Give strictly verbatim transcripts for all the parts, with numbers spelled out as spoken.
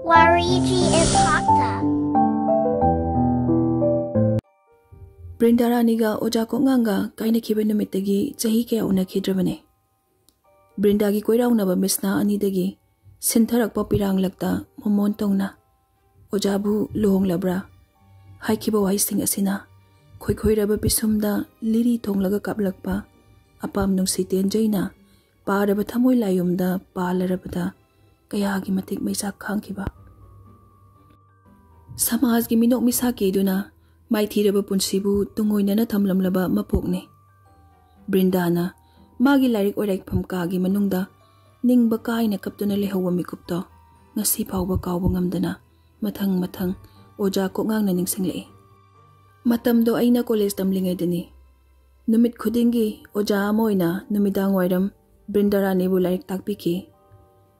ꯋꯥꯔꯤꯒꯤ ꯏꯝꯄꯥꯛꯇ꯫ ꯕ꯭ꯔꯤꯟꯗꯥ ꯔꯥꯅꯤꯒ ꯑꯣꯖꯥ ꯀꯣꯛꯉꯥꯡꯒ ꯀꯥꯏꯅꯈꯤꯕ ꯅꯨꯃꯤꯠꯇꯒꯤ ꯆꯍꯤ ꯀꯌꯥ ꯎꯅꯈꯤꯗ꯭ꯔꯕꯅꯤ꯫ ꯕ꯭ꯔꯤꯟꯗꯥꯒꯤ ꯀꯣꯏꯔꯥꯎꯅꯕ ꯃꯤꯁꯅꯥ ꯑꯅꯤꯗꯒꯤ ꯁꯤꯟꯊꯔꯛꯄ ꯄꯤꯔꯥꯡꯂꯛꯇ ꯃꯃꯣꯟ ꯇꯧꯅ, "ꯑꯣꯖꯥꯕꯨ ꯂꯨꯍꯣꯡꯂꯕ꯭ꯔꯥ?" ꯍꯥꯏꯈꯤꯕ ꯋꯥꯍꯩꯁꯤꯡ ꯑꯁꯤꯅ ꯈꯣꯏꯈꯣꯏꯔꯕ ꯄꯤꯁꯨꯝꯗ ꯂꯤꯔꯤ ꯊꯣꯡꯂꯒ ꯀꯥꯞꯂꯛꯄ ꯑꯄꯥꯝ ꯅꯨꯡꯁꯤ ꯇꯦꯟꯖꯩꯅ ꯄꯥꯔꯕ ꯊꯃꯣꯏ ꯂꯥꯏꯌꯨꯝꯗ ꯄꯥꯜꯂꯔꯕꯗ ꯀꯌꯥꯒꯤ ꯃꯇꯤꯛ ꯃꯩꯆꯥꯛ ꯈꯥꯡꯈꯤꯕ꯫ ꯁꯃꯥꯖꯒꯤ ꯃꯤꯅꯣꯛ ꯃꯤꯁꯥ ꯀꯤꯗꯨꯅ ꯃꯥꯏꯊꯤꯔꯕ ꯄꯨꯟꯁꯤꯕꯨ ꯇꯨꯡꯑꯣꯏꯅꯅ ꯊꯝꯂꯝꯂꯕ ꯃꯄꯣꯛꯅꯤ꯫ ꯕ꯭ꯔꯤꯟꯗꯥꯅ ꯃꯥꯒꯤ ꯂꯥꯏꯔꯤꯛ ꯑꯣꯏꯔꯛꯐꯝ ꯀꯥꯒꯤ ꯃꯅꯨꯡꯗ ꯅꯤꯡꯕ ꯀꯥꯏꯅ ꯀꯞꯇꯨꯅ ꯂꯩꯍꯧꯕ ꯃꯤꯀꯨꯞꯇꯣ ꯉꯁꯤ ꯐꯥꯎꯕ ꯀꯥꯎꯕ ꯉꯝꯗꯅ ꯃꯊꯪ ꯃꯊꯪ ꯑꯣꯖꯥ ꯀꯣꯛꯉꯥꯡꯅ ꯅꯤꯡꯁꯤꯡꯂꯛꯏ꯫ ꯃꯇꯝꯗꯣ ꯑꯩꯅ ꯀꯣꯂꯦꯖ ꯇꯝꯂꯤꯉꯩꯗꯅꯤ꯫ ꯅꯨꯃꯤꯠ ꯈꯨꯗꯤꯡꯒꯤ ꯑꯣꯖꯥ ꯑꯃ ꯑꯣꯏꯅ ꯅꯨꯃꯤꯗꯥꯡ ꯋꯥꯏꯔꯝ ꯕ꯭ꯔꯤꯟꯗꯥ ꯔꯥꯅꯤꯕꯨ ꯂꯥꯏꯔꯤꯛ ꯇꯥꯛꯄꯤꯈꯤ꯫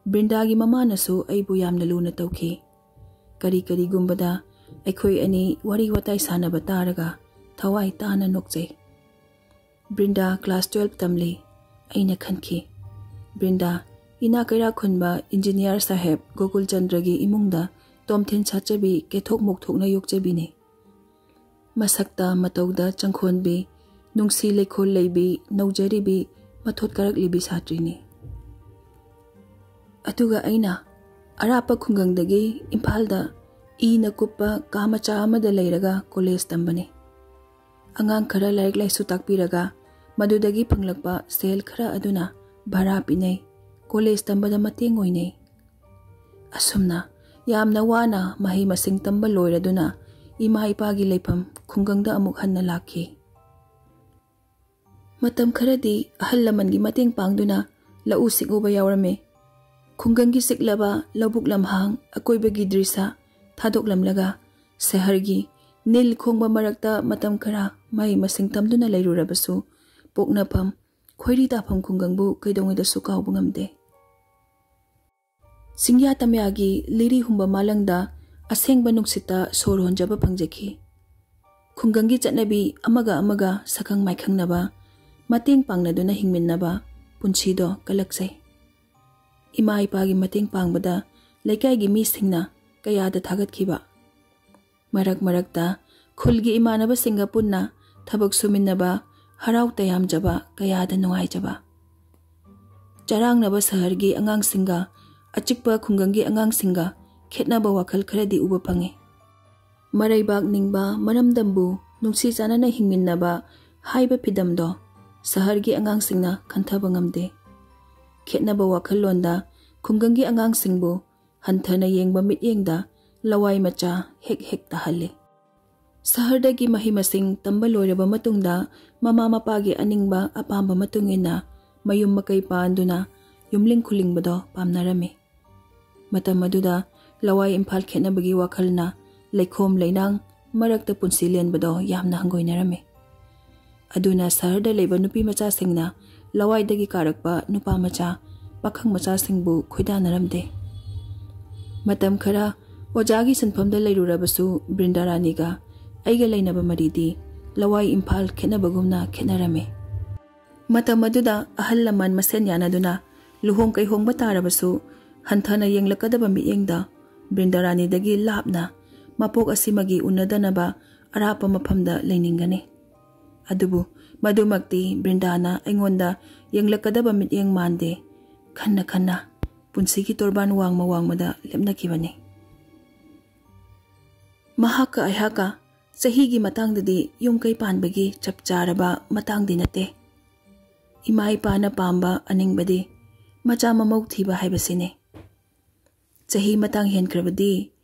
ꯕ꯭ꯔꯤꯟꯗꯥꯒꯤ ꯃꯃꯥꯅꯁꯨ ꯑꯩꯕꯨ ꯌꯥꯝꯅ ꯂꯨꯅ ꯇꯧꯈꯤ꯫ ꯀꯔꯤ ꯀꯔꯤꯒꯨꯝꯕꯗ ꯑꯩꯈꯣꯏ ꯑꯅꯤ ꯋꯥꯔꯤ ꯋꯥꯇꯥꯏ ꯁꯥꯟꯅꯕ ꯇꯥꯔꯒ ꯊꯋꯥꯏ ꯇꯥꯅ ꯅꯣꯛꯆꯩ꯫ ꯕ꯭ꯔꯤꯟꯗꯥ ꯀ꯭ꯂꯥꯁ ꯇꯨꯌꯦꯜꯐ ꯇꯝꯂꯤ꯫ ꯑꯩꯅ ꯈꯟꯈꯤ, "ꯕ꯭ꯔꯤꯟꯗꯥ, ꯏꯅꯥ ꯀꯩꯔꯥꯛ ꯈꯨꯟꯕ ꯏꯟꯖꯤꯅꯤꯌꯥꯔ ꯁꯥꯍꯦꯕ ꯒꯣꯀꯨꯜ ꯆꯟꯗ꯭ꯔꯒꯤ ꯏꯃꯨꯡꯗ ꯇꯣꯝꯊꯤꯟ ꯁꯥꯠꯆꯕꯤ ꯀꯦꯊꯣꯛ ꯃꯣꯛꯊꯣꯛꯅ ꯌꯣꯛꯆꯕꯤꯅꯤ꯫ ꯃꯁꯛꯇ ꯃꯇꯧꯗ ꯆꯪꯈꯣꯟꯕꯤ, ꯅꯨꯡꯁꯤ ꯂꯩꯈꯣꯜ ꯂꯩꯕꯤ, ꯅꯧꯖꯔꯤꯕꯤ, ꯃꯊꯣꯠ ꯀꯥꯔꯛꯂꯤꯕꯤ ꯁꯥꯇ꯭ꯔꯤꯅꯤ꯫" ꯑꯗꯨꯒ ꯑꯩꯅ ꯑꯔꯥꯞꯄ ꯈꯨꯡꯒꯪꯗꯒꯤ ꯏꯝꯐꯥꯜꯗ ꯏꯅ ꯀꯨꯞꯄ ꯀꯥ ꯃꯆꯥ ꯑꯃꯗ ꯂꯩꯔꯒ ꯀꯣꯂꯦꯖ ꯇꯝꯕꯅꯤ꯫ ꯑꯉꯥꯡ ꯈꯔ ꯂꯥꯏꯔꯤꯛ ꯂꯥꯏꯁꯨ ꯇꯥꯛꯄꯤꯔꯒ ꯃꯗꯨꯗꯒꯤ ꯐꯪꯂꯛꯄ ꯁꯦꯜ ꯈꯔ ꯑꯗꯨꯅ ꯚꯔꯥ ꯄꯤꯅꯩ, ꯀꯣꯂꯦꯖ ꯇꯝꯕꯗ ꯃꯇꯦꯡ ꯑꯣꯏꯅꯩ꯫ ꯑꯁꯨꯝꯅ ꯌꯥꯝꯅ ꯋꯥꯅ ꯃꯍꯩ ꯃꯁꯤꯡ ꯇꯝꯕ ꯂꯣꯏꯔꯗꯨꯅ ꯏꯃꯥ ꯏꯄꯥꯒꯤ ꯂꯩꯐꯝ ꯈꯨꯡꯒꯪꯗ ꯑꯃꯨꯛ ꯍꯟꯅ ꯂꯥꯛꯈꯤ꯫ ꯃꯇꯝ ꯈꯔꯗꯤ ꯑꯍꯜ ꯂꯃꯟꯒꯤ ꯃꯇꯦꯡ ꯄꯥꯡꯗꯨꯅ ꯂꯧꯎ ꯁꯤꯡꯎꯕ ꯌꯥꯎꯔꯝꯃꯤ꯫ ꯈꯨꯡꯒꯪꯒꯤ ꯆꯤꯛꯂꯕ ꯂꯧꯕꯨꯛ ꯂꯝꯍꯥꯡ, ꯑꯀꯣꯏꯕꯒꯤ ꯗ꯭ꯔꯤꯁꯥ ꯊꯥꯗꯣꯛꯂꯝꯂꯒ ꯁꯍꯔꯒꯤ ꯅꯤꯜ ꯈꯣꯡꯕ ꯃꯔꯛꯇ ꯃꯇꯝ ꯈꯔ ꯃꯍꯩ ꯃꯁꯤꯡ ꯇꯝꯗꯨꯅ ꯂꯩꯔꯨꯔꯕꯁꯨ, ꯄꯣꯛꯅꯐꯝ ꯈꯣꯏꯔꯤ ꯇꯥꯐꯝ ꯈꯨꯡꯒꯪꯕꯨ ꯀꯩꯗꯧꯉꯩꯗꯁꯨ ꯀꯥꯎꯕ ꯉꯝꯗꯦ꯫ ꯆꯤꯡꯌꯥ ꯇꯝꯌꯥꯒꯤ ꯂꯤꯔꯤ ꯍꯨꯝꯕ ꯃꯥꯂꯪꯗ ꯑꯁꯦꯡꯕ ꯅꯨꯡꯁꯤꯠꯇ ꯁꯣꯔ ꯍꯣꯟꯖꯕ ꯐꯪꯖꯈꯤ꯫ ꯈꯨꯡꯒꯪꯒꯤ ꯆꯠꯅꯕꯤ ꯑꯃꯒ ꯑꯃꯒ ꯁꯛꯈꯪ ꯃꯥꯏꯈꯪꯅꯕ, ꯃꯇꯦꯡ ꯄꯥꯡꯅꯗꯨꯅ ꯍꯤꯡꯃꯤꯟꯅꯕ ꯄꯨꯟꯁꯤꯗꯣ ꯀꯜꯂꯛꯆꯩ꯫ ꯏꯃꯥ ꯏꯄꯥꯒꯤ ꯃꯇꯦꯡ ꯄꯥꯡꯕꯗ ꯂꯩꯀꯥꯏꯒꯤ ꯃꯤꯁꯤꯡꯅ ꯀꯌꯥꯗ ꯊꯥꯒꯠꯈꯤꯕ꯫ ꯃꯔꯛ ꯃꯔꯛꯇ ꯈꯨꯜꯒꯤ ꯏꯃꯥꯟꯅꯕꯁꯤꯡꯒ ꯄꯨꯟꯅ ꯊꯕꯛ ꯁꯨꯃꯤꯟꯅꯕ, ꯍꯔꯥꯎ ꯇꯌꯥꯝꯖꯕ, ꯀꯌꯥꯗ ꯅꯨꯡꯉꯥꯏꯖꯕ꯫ ꯆꯔꯥꯡꯅꯕ ꯁꯍꯔꯒꯤ ꯑꯉꯥꯡꯁꯤꯡꯒ ꯑꯆꯤꯛꯄ ꯈꯨꯡꯒꯪꯒꯤ ꯑꯉꯥꯡꯁꯤꯡꯒ ꯈꯦꯠꯅꯕ ꯋꯥꯈꯜ ꯈꯔꯗꯤ ꯎꯕ ꯐꯪꯉꯤ꯫ ꯃꯔꯩꯕꯥꯛ ꯅꯤꯡꯕ, ꯃꯔꯝꯗꯝꯕꯨ ꯅꯨꯡꯁꯤ ꯆꯥꯟꯅꯅ ꯍꯤꯡꯃꯤꯟꯅꯕ ꯍꯥꯏꯕ ꯐꯤꯗꯝꯗꯣ ꯁꯍꯔꯒꯤ ꯑꯉꯥꯡꯁꯤꯡꯅ ꯈꯟꯊꯕ ꯉꯝꯗꯦ꯫ ꯈꯦꯠꯅꯕ ꯋꯥꯈꯜꯂꯣꯟꯗ ꯈꯨꯡꯒꯪꯒꯤ ꯑꯉꯥꯡꯁꯤꯡꯕꯨ ꯍꯟꯊꯅ ꯌꯦꯡꯕ ꯃꯤꯠꯌꯦꯡꯗ ꯂꯋꯥꯏ ꯃꯆꯥ ꯍꯦꯛ ꯍꯦꯛ ꯇꯥꯍꯜꯂꯤ꯫ ꯁꯍꯔꯗꯒꯤ ꯃꯍꯩ ꯃꯁꯤꯡ ꯇꯝꯕ ꯂꯣꯏꯔꯕ ꯃꯇꯨꯡꯗ ꯃꯃꯥ ꯃꯄꯥꯒꯤ ꯑꯅꯤꯡꯕ ꯑꯄꯥꯝꯕ ꯃꯇꯨꯡ ꯏꯟꯅ ꯃꯌꯨꯝ ꯃꯀꯩ ꯄꯥꯟꯗꯨꯅ ꯌꯨꯝꯂꯤꯡ ꯈꯨꯂꯤꯡꯕꯗꯣ ꯄꯥꯝꯅꯔꯝꯃꯤ꯫ ꯃꯇꯝ ꯑꯗꯨꯗ ꯂꯋꯥꯏ ꯏꯝꯐꯥꯜ ꯈꯦꯠꯅꯕꯒꯤ ꯋꯥꯈꯜꯅ ꯂꯩꯈꯣꯝ ꯂꯩꯅꯥꯡ ꯃꯔꯛꯇ ꯄꯨꯟꯁꯤ ꯂꯦꯟꯕꯗꯣ ꯌꯥꯝꯅ ꯍꯪꯒꯣꯏꯅꯔꯝꯃꯤ꯫ ꯑꯗꯨꯅ ꯁꯍꯔꯗ ꯂꯩꯕ ꯅꯨꯄꯤ ꯃꯆꯥꯁꯤꯡꯅ ꯂꯋꯥꯏꯗꯒꯤ ꯀꯥꯔꯛꯄ ꯅꯨꯄꯥ ꯃꯆꯥ, ꯄꯥꯈꯪ ꯃꯆꯥꯁꯤꯡꯕꯨ ꯈꯣꯏꯗꯥꯅꯔꯝꯗꯦ꯫ ꯃꯇꯝ ꯈꯔ ꯑꯣꯖꯥꯒꯤ ꯁꯤꯟꯐꯝꯗ ꯂꯩꯔꯨꯔꯕꯁꯨ ꯕ꯭ꯔꯤꯟꯗꯥ ꯔꯥꯅꯤꯒ ꯑꯩꯒ ꯂꯩꯅꯕ ꯃꯔꯤꯗꯤ ꯂꯋꯥꯏ ꯏꯝꯐꯥꯜ ꯈꯦꯠꯅꯕꯒꯨꯝꯅ ꯈꯦꯠꯅꯔꯝꯃꯤ꯫ ꯃꯇꯝ ꯑꯗꯨꯗ ꯑꯍꯜ ꯂꯃꯟ ꯃꯁꯦꯟ ꯌꯥꯅꯗꯨꯅ ꯂꯨꯍꯣꯡ ꯀꯩꯍꯣꯡꯕ ꯇꯥꯔꯕꯁꯨ ꯍꯟꯊꯅ ꯌꯦꯡꯂꯛꯀꯗꯕ ꯃꯤꯠꯌꯦꯡꯗ ꯕ꯭ꯔꯤꯟꯗꯥ ꯔꯥꯅꯤꯗꯒꯤ ꯂꯥꯞꯅ ꯃꯄꯣꯛ ꯑꯁꯤꯃꯒꯤ ꯎꯅꯗꯅꯕ ꯑꯔꯥꯞꯄ ꯃꯐꯝꯗ ꯂꯩꯅꯤꯡꯒꯅꯤ꯫ ꯑꯗꯨꯕꯨ ꯃꯗꯨꯃꯛꯇꯤ ꯕ꯭ꯔꯤꯟꯗꯥꯅ ꯑꯩꯉꯣꯟꯗ ꯌꯦꯡꯂꯛꯀꯗꯕ ꯃꯤꯠꯌꯦꯡ ꯃꯥꯟꯗꯦ꯫ ꯈꯟꯅ ꯈꯟꯅ ꯄꯨꯟꯁꯤꯒꯤ ꯇꯣꯔꯕꯥꯟ ꯋꯥꯡꯃ ꯋꯥꯡꯃꯗ ꯂꯦꯞꯅꯈꯤꯕꯅꯤ꯫ ꯃꯍꯥꯛꯀ ꯑꯩꯍꯥꯛꯀ ꯆꯍꯤꯒꯤ ꯃꯇꯥꯡꯗꯗꯤ ꯌꯨꯝ ꯀꯩ ꯄꯥꯟꯕꯒꯤ ꯆꯞ ꯆꯥꯔꯕ ꯃꯇꯥꯡꯗꯤ ꯅꯠꯇꯦ꯫ ꯏꯃꯥ ꯏꯄꯥꯅ ꯄꯥꯝꯕ ꯑꯅꯤꯡꯕꯗꯤ ꯃꯆꯥ ꯃꯃꯧ ꯊꯤꯕ ꯍꯥꯏꯕꯁꯤꯅꯤ꯫ ꯆꯍꯤ ꯃꯇꯥꯡ ꯍꯦꯟꯈ꯭ꯔꯕꯗꯤ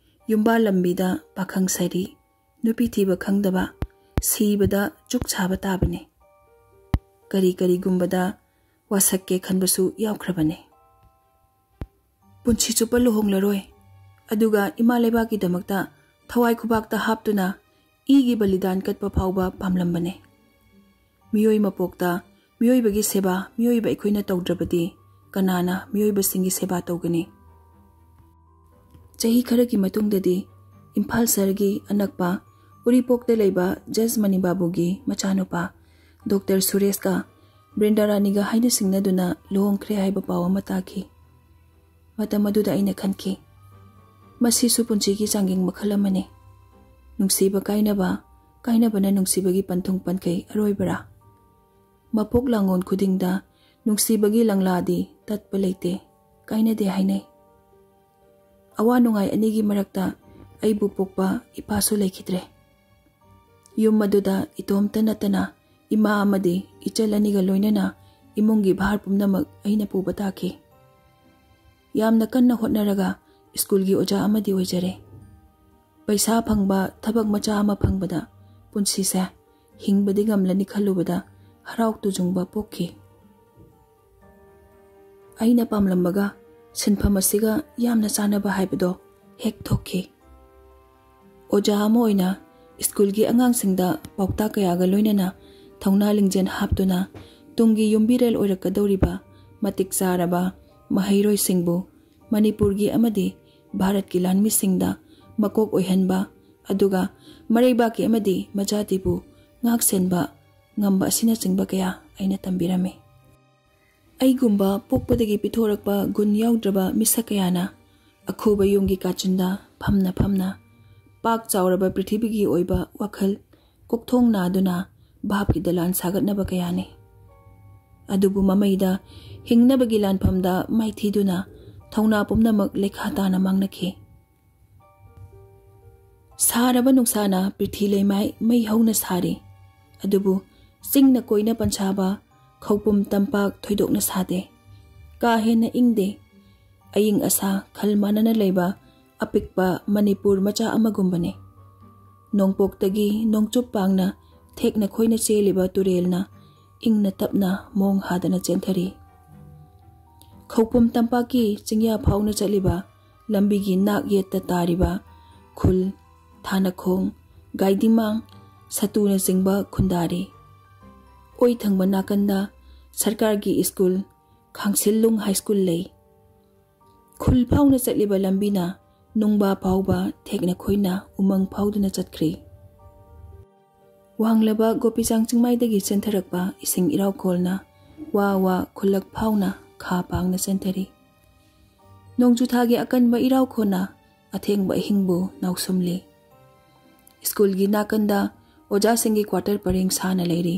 ꯌꯨꯝꯕꯥꯜ ꯂꯝꯕꯤꯗ ꯄꯥꯈꯪ ꯁꯥꯔꯤ, ꯅꯨꯄꯤ ꯊꯤꯕ ꯈꯪꯗꯕ, ꯁꯤꯕꯗ ꯆꯨꯛ ꯁꯥꯕ ꯇꯥꯕꯅꯤ꯫ ꯀꯔꯤ ꯀꯔꯤꯒꯨꯝꯕꯗ ꯋꯥꯁꯛꯀꯦ ꯈꯟꯕꯁꯨ ꯌꯥꯎꯈ꯭ꯔꯕꯅꯤ꯫ ꯄꯨꯟꯁꯤ ꯆꯨꯞꯄ ꯂꯨꯍꯣꯡꯂꯔꯣꯏ, ꯑꯗꯨꯒ ꯏꯃꯥ ꯂꯩꯕꯥꯛꯀꯤꯗꯃꯛꯇ ꯊꯋꯥꯏ ꯈꯨꯕꯥꯛꯇ ꯍꯥꯞꯇꯨꯅ ꯏꯒꯤ ꯕꯂꯤꯗꯥꯟ ꯀꯠꯄ ꯐꯥꯎꯕ ꯄꯥꯝꯂꯝꯕꯅꯤ꯫ ꯃꯤꯑꯣꯏ ꯃꯄꯣꯛꯇ ꯃꯤꯑꯣꯏꯕꯒꯤ ꯁꯦꯕꯥ ꯃꯤꯑꯣꯏꯕ ꯑꯩꯈꯣꯏꯅ ꯇꯧꯗ꯭ꯔꯕꯗꯤ ꯀꯅꯥꯅ ꯃꯤꯑꯣꯏꯕꯁꯤꯡꯒꯤ ꯁꯦꯕꯥ ꯇꯧꯒꯅꯤ? ꯆꯍꯤ ꯈꯔꯒꯤ ꯃꯇꯨꯡꯗꯗꯤ ꯏꯝꯐꯥꯜ ꯁꯍꯔꯒꯤ ꯑꯅꯛꯄ ꯎꯔꯤꯄꯣꯛꯇ ꯂꯩꯕ ꯖꯖ ꯃꯅꯤ ꯕꯥꯕꯨꯒꯤ ꯃꯆꯥꯅꯨꯄꯥ ꯗꯣꯛꯇꯔ ꯁꯨꯔꯦꯁꯀ ꯕ꯭ꯔꯤꯟꯗꯥ ꯔꯥꯅꯤꯒ ꯍꯥꯏꯅ ꯁꯤꯡꯅꯗꯨꯅ ꯂꯨꯍꯣꯡꯈ꯭ꯔꯦ ꯍꯥꯏꯕ ꯄꯥꯎ ꯑꯃ ꯇꯥꯈꯤ꯫ ꯃꯇꯝ ꯑꯗꯨꯗ ꯑꯩꯅ ꯈꯟꯈꯤ, ꯃꯁꯤꯁꯨ ꯄꯨꯟꯁꯤꯒꯤ ꯆꯥꯡꯌꯦꯡ ꯃꯈꯜ ꯑꯃꯅꯤ꯫ ꯅꯨꯡꯁꯤꯕ ꯀꯥꯏꯅꯕ, ꯀꯥꯏꯅꯕꯅ ꯅꯨꯡꯁꯤꯕꯒꯤ ꯄꯟꯊꯨꯡ ꯄꯟꯈꯩ ꯑꯔꯣꯏꯕꯔꯥ? ꯃꯄꯣꯛ ꯂꯥꯡꯉꯣꯟ ꯈꯨꯗꯤꯡꯗ ꯅꯨꯡꯁꯤꯕꯒꯤ ꯂꯪꯂꯥꯗꯤ ꯇꯠꯄ ꯂꯩꯇꯦ, ꯀꯥꯏꯅꯗꯦ ꯍꯥꯏꯅꯩ꯫ ꯑꯋꯥ ꯅꯨꯡꯉꯥꯏ ꯑꯅꯤꯒꯤ ꯃꯔꯛꯇ ꯑꯩꯕꯨ ꯄꯣꯛꯄ ꯏꯄꯥꯁꯨ ꯂꯩꯈꯤꯗ꯭ꯔꯦ꯫ ꯌꯨꯝ ꯑꯗꯨꯗ ꯏꯇꯣꯝꯇ ꯅꯠꯇꯅ ꯏꯃꯥ ꯑꯃꯗꯤ ꯏꯆꯜ ꯑꯅꯤꯒ ꯂꯣꯏꯅꯅ ꯏꯃꯨꯡꯒꯤ ꯚꯥꯔ ꯄꯨꯝꯅꯃꯛ ꯑꯩꯅ ꯄꯨꯕ ꯇꯥꯈꯤ꯫ ꯌꯥꯝꯅ ꯀꯟꯅ ꯍꯣꯠꯅꯔꯒ ꯁ꯭ꯀꯨꯜꯒꯤ ꯑꯣꯖꯥ ꯑꯃꯗꯤ ꯑꯣꯏꯖꯔꯦ꯫ ꯄꯩꯁꯥ ꯐꯪꯕ ꯊꯕꯛ ꯃꯆꯥ ꯑꯃ ꯐꯪꯕꯗ ꯄꯨꯟꯁꯤꯁꯦ ꯍꯤꯡꯕꯗꯤ ꯉꯝꯂꯅꯤ ꯈꯜꯂꯨꯕꯗ ꯍꯔꯥꯎ ꯇꯨꯖꯨꯡꯕ ꯄꯣꯛꯈꯤ꯫ ꯑꯩꯅ ꯄꯥꯝꯂꯝꯕꯒ ꯁꯤꯟꯐꯝ ꯑꯁꯤꯒ ꯌꯥꯝꯅ ꯆꯥꯟꯅꯕ ꯍꯥꯏꯕꯗꯣ ꯍꯦꯛ ꯊꯣꯛꯈꯤ꯫ ꯑꯣꯖꯥ ꯑꯃ ꯑꯣꯏꯅ ꯁ꯭ꯀꯨꯜꯒꯤ ꯑꯉꯥꯡꯁꯤꯡꯗ ꯄꯥꯎꯇꯥꯛ ꯀꯌꯥꯒ ꯂꯣꯏꯅꯅ ꯊꯧꯅꯥ ꯂꯤꯡꯖꯦꯜ ꯍꯥꯞꯇꯨꯅ ꯇꯨꯡꯒꯤ ꯌꯨꯝꯕꯤꯔꯦꯜ ꯑꯣꯏꯔꯛꯀꯗꯧꯔꯤꯕ ꯃꯇꯤꯛ ꯆꯥꯔꯕ ꯃꯍꯩꯔꯣꯏꯁꯤꯡꯕꯨ ꯃꯅꯤꯄꯨꯔꯒꯤ ꯑꯃꯗꯤ ꯚꯥꯔꯠꯀꯤ ꯂꯥꯟꯃꯤꯁꯤꯡꯗ ꯃꯀꯣꯛ ꯑꯣꯏꯍꯟꯕ, ꯑꯗꯨꯒ ꯃꯔꯩꯕꯥꯛꯀꯤ ꯑꯃꯗꯤ ꯃꯆꯥꯇꯤꯕꯨ ꯉꯥꯛꯁꯦꯟꯕ ꯉꯝꯕ ꯑꯁꯤꯅꯆꯤꯡꯕ ꯀꯌꯥ ꯑꯩꯅ ꯇꯝꯕꯤꯔꯝꯃꯤ꯫ ꯑꯩꯒꯨꯝꯕ ꯄꯣꯛꯄꯗꯒꯤ ꯄꯤꯊꯣꯔꯛꯄ ꯒꯨꯟ ꯌꯥꯎꯗ꯭ꯔꯕ ꯃꯤꯁꯛ ꯀꯌꯥꯅ ꯑꯈꯨꯕ ꯌꯨꯝꯒꯤ ꯀꯥꯆꯤꯟꯗ ꯐꯝꯅ ꯐꯝꯅ ꯄꯥꯛ ꯆꯥꯎꯔꯕ ꯄ꯭ꯔꯤꯊꯤꯕꯤꯒꯤ ꯑꯣꯏꯕ ꯋꯥꯈꯜ ꯀꯣꯛꯊꯣꯡ ꯅꯥꯗꯨꯅ ꯚꯥꯞꯀꯤ ꯗꯂꯥꯟ ꯁꯥꯒꯠꯅꯕ ꯀꯌꯥꯅꯤ꯫ ꯑꯗꯨꯕꯨ ꯃꯃꯩꯗ ꯍꯤꯡꯅꯕꯒꯤ ꯂꯥꯟꯐꯝꯗ ꯃꯥꯏꯊꯤꯗꯨꯅ ꯊꯧꯅꯥ ꯄꯨꯝꯅꯃꯛ ꯂꯩꯈꯥ ꯇꯥꯅ ꯃꯥꯡꯅꯈꯤ꯫ ꯁꯥꯔꯕ ꯅꯨꯡꯁꯥꯅ ꯄ꯭ꯔꯤꯊꯤ ꯂꯩꯃꯥꯏ ꯃꯩ ꯍꯧꯅ ꯁꯥꯔꯤ, ꯑꯗꯨꯕꯨ ꯆꯤꯡꯅ ꯀꯣꯏꯅ ꯄꯟꯁꯥꯕ ꯈꯧꯄꯨꯝ ꯇꯝꯄꯥꯛ ꯊꯣꯏꯗꯣꯛꯅ ꯁꯥꯗꯦ꯫ ꯀꯥ ꯍꯦꯟꯅ ꯏꯪꯗꯦ꯫ ꯑꯏꯪ ꯑꯁꯥ ꯈꯜ ꯃꯥꯟꯅꯅ ꯂꯩꯕ ꯑꯄꯤꯛꯄ ꯃꯅꯤꯄꯨꯔ ꯃꯆꯥ ꯑꯃꯒꯨꯝꯕꯅꯤ꯫ ꯅꯣꯡꯄꯣꯛꯇꯒꯤ ꯅꯣꯡꯆꯨꯞ ꯄꯥꯡꯅ ꯊꯦꯛꯅ ꯈꯣꯏꯅ ꯆꯦꯜꯂꯤꯕ ꯇꯨꯔꯦꯜꯅ ꯏꯪꯅ ꯇꯞꯅ ꯃꯣꯡ ꯍꯥꯗꯅ ꯆꯦꯟꯊꯔꯤ꯫ ꯈꯧꯄꯨꯝ ꯇꯝꯄꯥꯛꯀꯤ ꯆꯤꯡꯌꯥ ꯐꯥꯎꯅ ꯆꯠꯂꯤꯕ ꯂꯝꯕꯤꯒꯤ ꯅꯥꯛ ꯌꯦꯠꯇ ꯇꯥꯔꯤꯕ ꯈꯨꯜ, ꯊꯥꯅꯈꯣꯡ, ꯒꯥꯏꯗꯤꯃꯥꯡ, ꯁꯇꯨꯅꯆꯤꯡꯕ ꯈꯨꯟꯗꯥꯔꯤ꯫ ꯑꯣꯏ ꯊꯪꯕ ꯅꯥꯀꯟꯗ ꯁꯔꯀꯥꯔꯒꯤ ꯁ꯭ꯀꯨꯜ, ꯈꯥꯡꯁꯤꯜꯂꯨꯡ ꯍꯥꯏ ꯁ꯭ꯀꯨꯜ ꯂꯩ꯫ ꯈꯨꯜ ꯐꯥꯎꯅ ꯆꯠꯂꯤꯕ ꯂꯝꯕꯤꯅ ꯅꯨꯡꯕꯥ ꯐꯥꯎꯕ ꯊꯦꯛꯅ ꯈꯣꯏꯅ ꯎꯃꯪ ꯐꯥꯎꯗꯨꯅ ꯆꯠꯈ꯭ꯔꯤ꯫ ꯋꯥꯡꯂꯕ ꯒꯣꯄꯤꯆꯥꯡ ꯆꯤꯡꯃꯥꯏꯗꯒꯤ ꯆꯦꯟꯊꯔꯛꯄ ꯏꯁꯤꯡ ꯏꯔꯥꯎꯈꯣꯜꯅ ꯋꯥ ꯋꯥ ꯈꯨꯜꯂꯛ ꯐꯥꯎꯅ ꯈꯥ ꯄꯥꯡꯅ ꯆꯦꯟꯊꯔꯤ꯫ ꯅꯣꯡꯖꯨꯊꯥꯒꯤ ꯑꯀꯟꯕ ꯏꯔꯥꯎꯈꯣꯜꯅ ꯑꯊꯦꯡꯕ ꯑꯍꯤꯡꯕꯨ ꯅꯥꯎꯁꯨꯝꯂꯤ꯫ ꯁ꯭ꯀꯨꯜꯒꯤ ꯅꯥꯀꯟꯗ ꯑꯣꯖꯥꯁꯤꯡꯒꯤ ꯀ꯭ꯋꯥꯇꯔ ꯄꯔꯦꯡ ꯁꯥꯅ ꯂꯩꯔꯤ꯫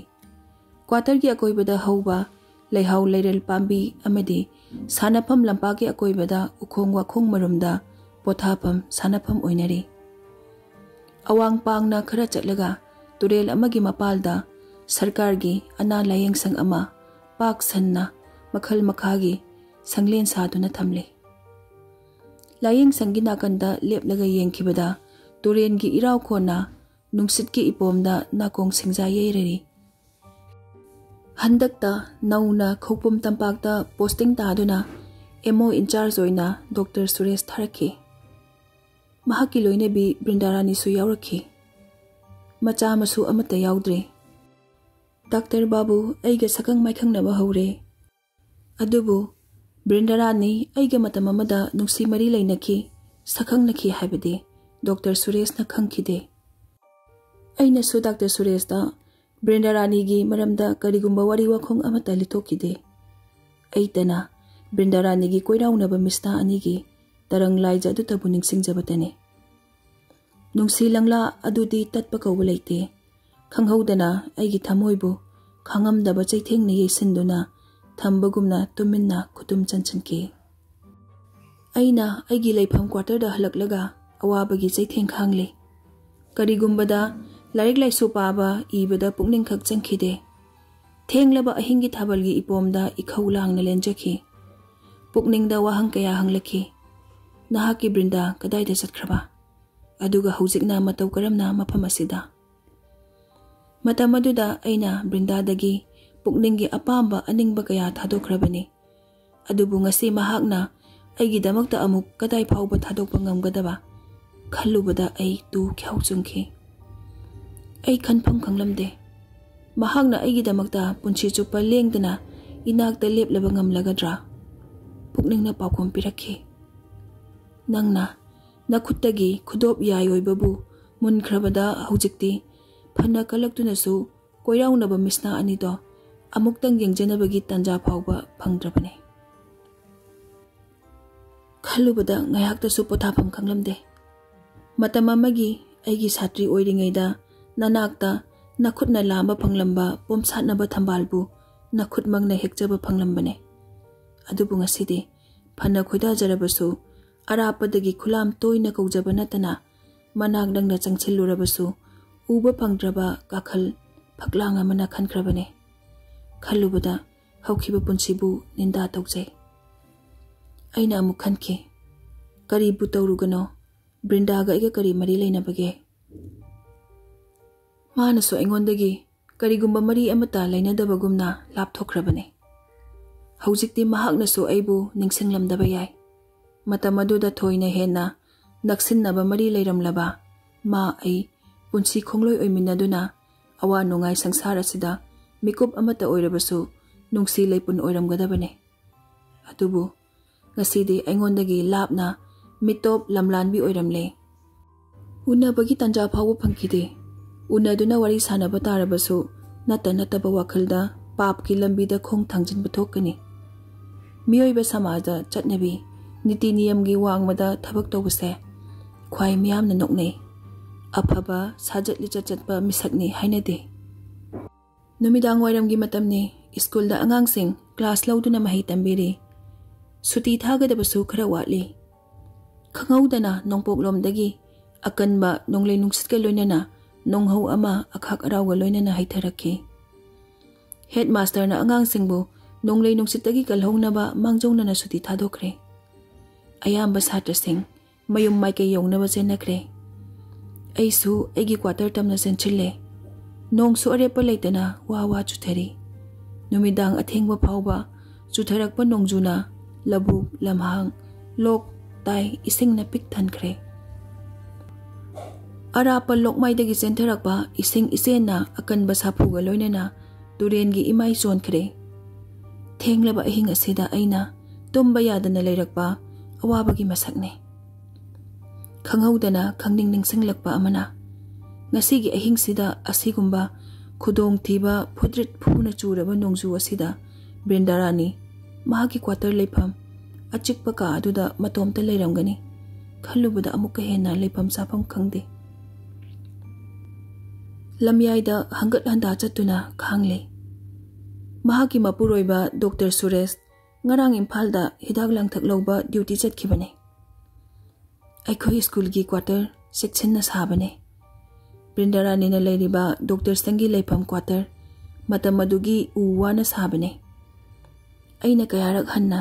ꯀ꯭ꯋꯥꯇꯔꯒꯤ ꯑꯀꯣꯏꯕꯗ ꯍꯧꯕ ꯂꯩꯍꯥꯎ ꯂꯩꯔꯦꯜ ꯄꯥꯝꯕꯤ ꯑꯃꯗꯤ ꯁꯥꯟꯅꯐꯝ ꯂꯝꯄꯥꯛꯀꯤ ꯑꯀꯣꯏꯕꯗ ꯎꯈꯣꯡ ꯋꯥꯈꯣꯡ ꯃꯔꯨꯝꯗ ꯄꯣꯊꯥꯐꯝ ꯁꯥꯟꯅꯐꯝ ꯑꯣꯏꯅꯔꯤ꯫ ꯑꯋꯥꯡ ꯄꯥꯡꯅ ꯈꯔ ꯆꯠꯂꯒ ꯇꯨꯔꯦꯜ ꯑꯃꯒꯤ ꯃꯄꯥꯜꯗ ꯁꯔꯀꯥꯔꯒꯤ ꯑꯅꯥ ꯂꯥꯌꯦꯡꯁꯪ ꯑꯃ ꯄꯥꯛ ꯁꯟꯅ ꯃꯈꯜ ꯃꯈꯥꯒꯤ ꯁꯪꯂꯦꯟ ꯁꯥꯗꯨꯅ ꯊꯝꯂꯤ꯫ ꯂꯥꯌꯦꯡꯁꯪꯒꯤ ꯅꯥꯀꯟꯗ ꯂꯦꯞꯂꯒ ꯌꯦꯡꯈꯤꯕꯗ ꯇꯨꯔꯦꯟꯒꯤ ꯏꯔꯥꯎ ꯈꯣꯟꯅ ꯅꯨꯡꯁꯤꯠꯀꯤ ꯏꯄꯣꯝꯗ ꯅꯥꯀꯣꯡ ꯁꯤꯡꯖꯥ ꯌꯩꯔꯔꯤ꯫ ꯍꯟꯗꯛꯇ ꯅꯧꯅ ꯈꯧꯄꯨꯝ ꯇꯝꯄꯥꯛꯇ ꯄꯣꯁꯇꯤꯡ ꯇꯥꯗꯨꯅ ꯑꯦꯝ ꯑꯣ ꯏꯟꯆꯥꯔꯖ ꯑꯣꯏꯅ ꯗꯣꯛꯇꯔ ꯁꯨꯔꯦꯁ ꯊꯥꯔꯛꯈꯤ꯫ ꯃꯍꯥꯛꯀꯤ ꯂꯣꯏꯅꯕꯤ ꯕ꯭ꯔꯤꯟꯗꯥꯔꯥꯅꯤꯁꯨ ꯌꯥꯎꯔꯛꯈꯤ꯫ ꯃꯆꯥ ꯃꯁꯨ ꯑꯃꯠꯇ ꯌꯥꯎꯗ꯭ꯔꯦ꯫ ꯗꯥꯛꯇꯔ ꯕꯥꯕꯨ ꯑꯩꯒ ꯁꯛꯈꯪ ꯃꯥꯏꯈꯪꯅꯕ ꯍꯧꯔꯦ꯫ ꯑꯗꯨꯕꯨ ꯕ꯭ꯔꯤꯟꯗꯥꯔꯥꯅꯤ ꯑꯩꯒ ꯃꯇꯝ ꯑꯃꯗ ꯅꯨꯡꯁꯤ ꯃꯔꯤ ꯂꯩꯅꯈꯤ, ꯁꯛꯈꯪꯅꯈꯤ ꯍꯥꯏꯕꯗꯤ ꯗꯣꯛꯇꯔ ꯁꯨꯔꯦꯁꯅ ꯈꯪꯈꯤꯗꯦ꯫ ꯑꯩꯅꯁꯨ ꯗꯥꯛꯇꯔ ꯁꯨꯔꯦꯁꯇ ꯕ꯭ꯔꯤꯟꯗꯥꯔꯥꯅꯤꯒꯤ ꯃꯔꯝꯗ ꯀꯔꯤꯒꯨꯝꯕ ꯋꯥꯔꯤ ꯋꯥꯈꯣꯡ ꯑꯃꯠꯇ ꯂꯤꯊꯣꯛꯈꯤꯗꯦ꯫ ꯑꯩꯇꯅ ꯕ꯭ꯔꯤꯟꯗꯥꯔꯥꯅꯤꯒꯤ ꯀꯣꯏꯔꯥꯎꯅꯕ ꯃꯤꯁꯅꯥ ꯑꯅꯤꯒꯤ ꯇꯔꯪ ꯂꯥꯏꯖ ꯑꯗꯨꯇꯕꯨ ꯅꯤꯡꯁꯤꯡꯖꯕꯇꯅꯤ꯫ ꯅꯨꯡꯁꯤ ꯂꯪꯂꯥ ꯑꯗꯨꯗꯤ ꯇꯠꯄ ꯀꯧꯕ ꯂꯩꯇꯦ꯫ ꯈꯪꯍꯧꯗꯅ ꯑꯩꯒꯤ ꯊꯃꯣꯏꯕꯨ ꯈꯥꯡꯉꯝꯗꯕ ꯆꯩꯊꯦꯡꯅ ꯌꯩꯁꯤꯟꯗꯨꯅ ꯊꯝꯕꯒꯨꯝꯅ ꯇꯨꯃꯤꯟꯅ ꯈꯨꯇꯨꯝ ꯆꯟꯁꯤꯟꯈꯤ꯫ ꯑꯩꯅ ꯑꯩꯒꯤ ꯂꯩꯐꯝ ꯀ꯭ꯋꯥꯇꯔꯗ ꯍꯜꯂꯛꯂꯒ ꯑꯋꯥꯕꯒꯤ ꯆꯩꯊꯦꯡ ꯈꯥꯡꯂꯤ꯫ ꯀꯔꯤꯒꯨꯝꯕꯗ ꯂꯥꯏꯔꯤꯛ ꯂꯥꯏꯁꯨ ꯄꯥꯕ, ꯏꯕꯗ ꯄꯨꯛꯅꯤꯡ ꯈꯛ ꯆꯪꯈꯤꯗꯦ꯫ ꯊꯦꯡꯂꯕ ꯑꯍꯤꯡꯒꯤ ꯊꯥꯕꯜꯒꯤ ꯏꯄꯣꯝꯗ ꯏꯈꯧ ꯂꯥꯡꯅ ꯂꯦꯟꯖꯈꯤ꯫ ꯄꯨꯛꯅꯤꯡꯗ ꯋꯥꯍꯪ ꯀꯌꯥ ꯍꯪꯂꯛꯈꯤ꯫ "ꯅꯍꯥꯛꯀꯤ ꯕ꯭ꯔꯤꯟꯗꯥ ꯀꯗꯥꯏꯗ ꯆꯠꯈ꯭ꯔꯕ? ꯑꯗꯨꯒ ꯍꯧꯖꯤꯛꯅ ꯃꯇꯧ ꯀꯔꯝꯅ ꯃꯐꯝ ꯑꯁꯤꯗ?" ꯃꯇꯝ ꯑꯗꯨꯗ ꯑꯩꯅ ꯕ꯭ꯔꯤꯟꯗꯥꯗꯒꯤ ꯄꯨꯛꯅꯤꯡꯒꯤ ꯑꯄꯥꯝꯕ ꯑꯅꯤꯡꯕ ꯀꯌꯥ ꯊꯥꯗꯣꯛꯈ꯭ꯔꯕꯅꯤ꯫ ꯑꯗꯨꯕꯨ ꯉꯁꯤ ꯃꯍꯥꯛꯅ ꯑꯩꯒꯤꯗꯃꯛꯇ ꯑꯃꯨꯛ ꯀꯗꯥꯏ ꯐꯥꯎꯕ ꯊꯥꯗꯣꯛꯄ ꯉꯝꯒꯗꯕ ꯈꯜꯂꯨꯕꯗ ꯑꯩ ꯇꯨ ꯈ꯭ꯌꯥꯎ ꯆꯨꯡꯈꯤ꯫ ꯑꯩ ꯈꯟꯐꯝ ꯈꯪꯂꯝꯗꯦ꯫ ꯃꯍꯥꯛꯅ ꯑꯩꯒꯤꯗꯃꯛꯇ ꯄꯨꯟꯁꯤ ꯆꯨꯞꯄ ꯂꯦꯡꯗꯅ ꯏꯅꯥꯛꯇ ꯂꯦꯞꯂꯕ ꯉꯝꯂꯒꯗ꯭ꯔꯥ? ꯄꯨꯛꯅꯤꯡꯅ ꯄꯥꯎꯈꯨꯝ ꯄꯤꯔꯛꯈꯤ꯫ "ꯅꯪꯅ ꯅꯈꯨꯠꯇꯒꯤ ꯈꯨꯗꯣꯞ ꯌꯥꯏ ꯑꯣꯏꯕꯕꯨ ꯃꯨꯟꯈ꯭ꯔꯕꯗ ꯍꯧꯖꯤꯛꯇꯤ ꯐꯅ ꯀꯜꯂꯛꯇꯨꯅꯁꯨ ꯀꯣꯏꯔꯥꯎꯅꯕ ꯃꯤꯁꯅꯥ ꯑꯅꯤꯗꯣ ꯑꯃꯨꯛꯇꯪ ꯌꯦꯡꯖꯅꯕꯒꯤ ꯇꯥꯟꯖꯥ ꯐꯥꯎꯕ ꯐꯪꯗ꯭ꯔꯕꯅꯤ꯫" ꯈꯜꯂꯨꯕꯗ ꯉꯥꯏꯍꯥꯛꯇꯁꯨ ꯄꯣꯊꯥꯐꯝ ꯈꯪꯂꯝꯗꯦ꯫ ꯃꯇꯝ ꯑꯃꯒꯤ ꯑꯩꯒꯤ ꯁꯥꯇ꯭ꯔꯤ ꯑꯣꯏꯔꯤꯉꯩꯗ ꯅꯅꯥꯛꯇ ꯅꯈꯨꯠꯅ ꯂꯥꯝꯕ ꯐꯪꯂꯝꯕ ꯄꯣꯝꯁꯥꯠꯅꯕ ꯊꯝꯕꯥꯜꯕꯨ ꯅꯈꯨꯠꯃꯛꯅ ꯍꯦꯛꯆꯕ ꯐꯪꯂꯝꯕꯅꯦ꯫ ꯑꯗꯨꯕꯨ ꯉꯁꯤꯗꯤ ꯐꯅ ꯈꯣꯏꯗꯥꯖꯔꯕꯁꯨ, ꯑꯔꯥꯞꯄꯗꯒꯤ ꯈꯨꯂꯥꯝ ꯇꯣꯏꯅ ꯀꯧꯖꯕ ꯅꯠꯇꯅ ꯃꯅꯥꯛ ꯅꯪꯅ ꯆꯪꯁꯤꯜꯂꯨꯔꯕꯁꯨ ꯎꯕ ꯐꯪꯗ꯭ꯔꯕ ꯀꯥꯈꯜ ꯐꯛꯂꯥꯡ ꯑꯃꯅ ꯈꯟꯈ꯭ꯔꯕꯅꯦ꯫ ꯈꯜꯂꯨꯕꯗ ꯍꯧꯈꯤꯕ ꯄꯨꯟꯁꯤꯕꯨ ꯅꯤꯟꯗꯥ ꯇꯧꯖꯩ꯫ ꯑꯩꯅ ꯑꯃꯨꯛ ꯈꯟꯈꯤ, "ꯀꯔꯤꯕꯨ ꯇꯧꯔꯨꯒꯅꯣ? ꯕ꯭ꯔꯤꯟꯗꯥꯒ ꯑꯩꯒ ꯀꯔꯤ ꯃꯔꯤ ꯂꯩꯅꯕꯒꯦ?" ꯃꯥꯅꯁꯨ ꯑꯩꯉꯣꯟꯗꯒꯤ ꯀꯔꯤꯒꯨꯝꯕ ꯃꯔꯤ ꯑꯃꯠꯇ ꯂꯩꯅꯗꯕꯒꯨꯝꯅ ꯂꯥꯞꯊꯣꯛꯈ꯭ꯔꯕꯅꯤ꯫ ꯍꯧꯖꯤꯛꯇꯤ ꯃꯍꯥꯛꯅꯁꯨ ꯑꯩꯕꯨ ꯅꯤꯡꯁꯤꯡꯂꯝꯗꯕ ꯌꯥꯏ꯫ ꯃꯇꯝ ꯑꯗꯨꯗ ꯊꯣꯏꯅ ꯍꯦꯟꯅ ꯅꯛꯁꯤꯟꯅꯕ ꯃꯔꯤ ꯂꯩꯔꯝꯂꯕ ꯃꯥ ꯑꯩ ꯄꯨꯟꯁꯤ ꯈꯣꯡꯂꯣꯏ ꯑꯣꯏꯃꯤꯟꯅꯗꯨꯅ ꯑꯋꯥ ꯅꯨꯡꯉꯥꯏ ꯁꯪꯁꯥꯔ ꯑꯁꯤꯗ ꯃꯤꯀꯨꯞ ꯑꯃꯠꯇ ꯑꯣꯏꯔꯕꯁꯨ ꯅꯨꯡꯁꯤ ꯂꯩꯄꯨꯟ ꯑꯣꯏꯔꯝꯒꯗꯕꯅꯤ꯫ ꯑꯗꯨꯕꯨ ꯉꯁꯤꯗꯤ ꯑꯩꯉꯣꯟꯗꯒꯤ ꯂꯥꯞꯅ ꯃꯤꯇꯣꯞ ꯂꯝꯂꯥꯟꯕꯤ ꯑꯣꯏꯔꯝꯂꯦ꯫ ꯎꯅꯕꯒꯤ ꯇꯥꯟꯖꯥ ꯐꯥꯎꯕ ꯐꯪꯈꯤꯗꯦ꯫ ꯎꯅꯗꯨꯅ ꯋꯥꯔꯤ ꯁꯥꯟꯅꯕ ꯇꯥꯔꯕꯁꯨ ꯅꯠꯇ ꯅꯠꯇꯕ ꯋꯥꯈꯜꯗ ꯄꯥꯞꯀꯤ ꯂꯝꯕꯤꯗ ꯈꯣꯡ ꯊꯥꯡꯖꯤꯟꯕ ꯊꯣꯛꯀꯅꯤ꯫ ꯃꯤꯑꯣꯏꯕ ꯁꯃꯥꯖꯗ ꯆꯠꯅꯕꯤ, ꯅꯤꯇꯤ ꯅꯤꯌꯝꯒꯤ ꯋꯥꯡꯃꯗ ꯊꯕꯛ ꯇꯧꯕꯁꯦ ꯈ꯭ꯋꯥꯏ ꯃꯤꯌꯥꯝꯅ ꯅꯣꯛꯅꯩ꯫ ꯑꯐꯕ ꯁꯥꯖꯠ ꯂꯤꯆꯠ ꯆꯠꯄ ꯃꯤꯁꯛꯅꯤ ꯍꯥꯏꯅꯗꯦ꯫ ꯅꯨꯃꯤꯗꯥꯡ ꯋꯥꯏꯔꯝꯒꯤ ꯃꯇꯝꯅꯤ꯫ ꯁ꯭ꯀꯨꯜꯗ ꯑꯉꯥꯡꯁꯤꯡ ꯀ꯭ꯂꯥꯁ ꯂꯧꯗꯨꯅ ꯃꯍꯩ ꯇꯝꯕꯤꯔꯤ꯫ ꯁꯨꯇꯤ ꯊꯥꯒꯗꯕꯁꯨ ꯈꯔ ꯋꯥꯠꯂꯤ꯫ ꯈꯪꯍꯧꯗꯅ ꯅꯣꯡꯄꯣꯛꯂꯣꯝꯗꯒꯤ ꯑꯀꯟꯕ ꯅꯣꯡꯂꯩ ꯅꯨꯡꯁꯤꯠꯀ ꯂꯣꯏꯅꯅ ꯅꯣꯡꯍꯧ ꯑꯃ ꯑꯈꯥꯛ ꯑꯔꯥꯎꯒ ꯂꯣꯏꯅꯅ ꯍꯩꯊꯔꯛꯈꯤ꯫ ꯍꯦꯗ ꯃꯥꯁꯇꯔꯅ ꯑꯉꯥꯡꯁꯤꯡꯕꯨ ꯅꯣꯡꯂꯩ ꯅꯨꯡꯁꯤꯠꯇꯒꯤ ꯀꯜꯍꯧꯅꯕ ꯃꯥꯡꯖꯧꯅꯅ ꯁꯨꯇꯤ ꯊꯥꯗꯣꯛꯈ꯭ꯔꯦ꯫ ꯑꯌꯥꯝꯕ ꯁꯥꯇ꯭ꯔꯁꯤꯡ ꯃꯌꯨꯝ ꯃꯥꯏꯀꯩ ꯌꯧꯅꯕ ꯆꯦꯟꯅꯈ꯭ꯔꯦ꯫ ꯑꯩꯁꯨ ꯑꯩꯒꯤ ꯀ꯭ꯋꯥꯇꯔ ꯇꯝꯅ ꯆꯦꯟꯁꯤꯜꯂꯦ꯫ ꯅꯣꯡꯁꯨ ꯑꯔꯦꯞꯄ ꯂꯩꯇꯅ ꯋꯥ ꯋꯥ ꯆꯨꯊꯔꯤ꯫ ꯅꯨꯃꯤꯗꯥꯡ ꯑꯊꯦꯡꯕ ꯐꯥꯎꯕ ꯆꯨꯊꯔꯛꯄ ꯅꯣꯡꯖꯨꯅ ꯂꯧꯕꯨꯛ, ꯂꯝꯍꯥꯡ, ꯂꯣꯛ ꯇꯥꯏ, ꯏꯁꯤꯡꯅ ꯄꯤꯛ ꯊꯟꯈ꯭ꯔꯦ꯫ ꯑꯔꯥꯞꯄ ꯂꯣꯛꯃꯥꯏꯗꯒꯤ ꯆꯦꯟꯊꯔꯛꯄ ꯏꯁꯤꯡ ꯏꯆꯦꯟꯅ ꯑꯀꯟꯕ ꯁꯥꯐꯨꯒ ꯂꯣꯏꯅꯅ ꯇꯨꯔꯦꯟꯒꯤ ꯏꯃꯥꯏ ꯆꯣꯟꯈ꯭ꯔꯦ꯫ ꯊꯦꯡꯂꯕ ꯑꯍꯤꯡ ꯑꯁꯤꯗ ꯑꯩꯅ ꯇꯨꯝꯕ ꯌꯥꯗꯅ ꯂꯩꯔꯛꯄ ꯑꯋꯥꯕꯒꯤ ꯃꯁꯛꯅꯤ꯫ ꯈꯪꯍꯧꯗꯅ ꯈꯪꯅꯤꯡ ꯅꯤꯡꯁꯤꯡꯂꯛꯄ ꯑꯃꯅ, ꯉꯁꯤꯒꯤ ꯑꯍꯤꯡꯁꯤꯗ ꯑꯁꯤꯒꯨꯝꯕ ꯈꯨꯗꯣꯡꯊꯤꯕ ꯐꯨꯗ꯭ꯔꯤꯠ ꯐꯨꯅ ꯆꯨꯔꯕ ꯅꯣꯡꯖꯨ ꯑꯁꯤꯗ ꯕ꯭ꯔꯤꯟꯗꯥꯔꯥꯅꯤ, ꯃꯍꯥꯛꯀꯤ ꯀ꯭ꯋꯥꯇꯔ ꯂꯩꯐꯝ, ꯑꯆꯤꯛꯄ ꯀꯥ ꯑꯗꯨꯗ ꯃꯇꯣꯝꯇ ꯂꯩꯔꯝꯒꯅꯤ ꯈꯜꯂꯨꯕꯗ ꯑꯃꯨꯛꯀ ꯍꯦꯟꯅ ꯂꯩꯐꯝ ꯆꯥꯐꯝ ꯈꯪꯗꯦ꯫ ꯂꯝꯌꯥꯏꯗ ꯍꯪꯒꯠ ꯍꯟꯗꯥ ꯆꯠꯇꯨꯅ ꯈꯥꯡꯂꯦ꯫ ꯃꯍꯥꯛꯀꯤ ꯃꯄꯨꯔꯣꯏꯕ ꯗꯣꯛꯇꯔ ꯁꯨꯔꯦꯁ ꯉꯔꯥꯡ ꯏꯝꯐꯥꯜꯗ ꯍꯤꯗꯥꯛ ꯂꯥꯡꯊꯛ ꯂꯧꯕ ꯗ꯭ꯌꯨꯇꯤ ꯆꯠꯈꯤꯕꯅꯦ꯫ ꯑꯩꯈꯣꯏ ꯁ꯭ꯀꯨꯜꯒꯤ ꯀ꯭ꯋꯥꯇꯔ ꯆꯦꯛꯁꯤꯟꯅ ꯁꯥꯕꯅꯦ꯫ ꯕ꯭ꯔꯤꯟꯗꯥꯔꯥꯅꯤꯅ ꯂꯩꯔꯤꯕ ꯗꯣꯛꯇꯔꯁꯇꯪꯒꯤ ꯂꯩꯐꯝ ꯀ꯭ꯋꯥꯇꯔ ꯃꯇꯝ ꯑꯗꯨꯒꯤ ꯎ ꯋꯥꯅ ꯁꯥꯕꯅꯦ꯫ ꯑꯩꯅ ꯀꯌꯥꯔꯛ ꯍꯟꯅ,